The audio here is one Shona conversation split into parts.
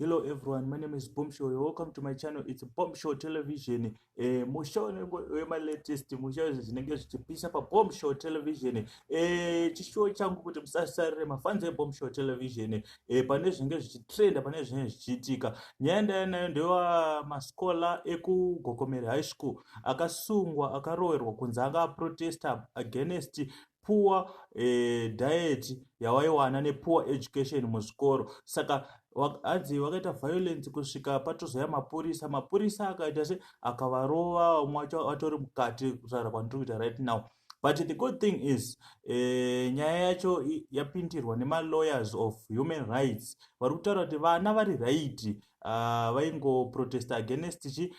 Hello everyone, my name is Bomb Show. You're welcome to my channel. It's Bomb Show Television. Musha wemalatest, musha wezvinenge zvichipisa paBomb Show Television. Chishow changu kuti musasarire, mafans eBomb Show Television. Pane zvinenge zvichitrenda, pane zvinenge zvichiitika. Nyaya ndaya nayo ndewa mascholar ekuGokomere High School akasungwa, akaroverwa kunzi anga aprotesta against poor diet yavaiwana nepoor education muzvikoro. Saka hanzi vakaita violence kusvika patozoya mapurisa. Mapurisa akaita se akavarova, vamwe vacho vatori mukati kutaura kwandiri kuita right now. But the good thing is nyaya yacho yapindirwa nemalawyers of human rights vari kutaura kuti vana vari right, vaingoprotesta against chi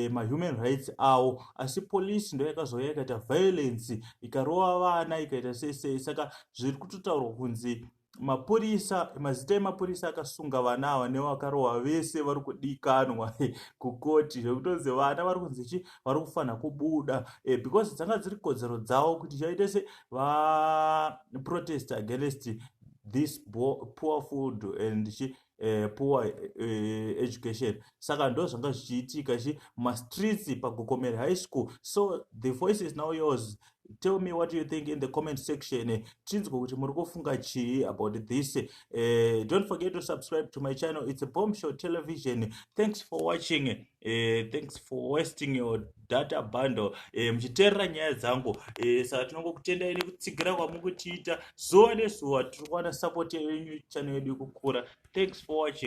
mahuman rights avo, asi polisi ndo yakazouya ikaita violence, ikarova vana, ikaita sei sei. Saka zviri kutotaurwa kunzi mapurisa, mazita emapurisa akasunga vana ava nevakarova vese vari kudikanwa kukoti, zvekutonzi vana vari kunzi chi vari kufanira kubuda because dzanga dziri kodzero dzavo kuti chaite se vaprotest against this poor food and chi poor education. Saka ndo zvanga zvichiitika chi mumastreets paGokomere High School. So the voice is now yours. Tell me what you think in the comment section, tinzwe kuti muri kufunga chii about this. Don't forget to subscribe to my channel. It's a Bomb Show Television. Thanks for watching. Thanks for wasting your data bundle muchiteerera nyaya dzangu. Saka tinongokutendai nekutsigira kwamukutiita zuva nezuva. Tiri kuwana support yenyu, channel yedu ikukura. Thanks for watching.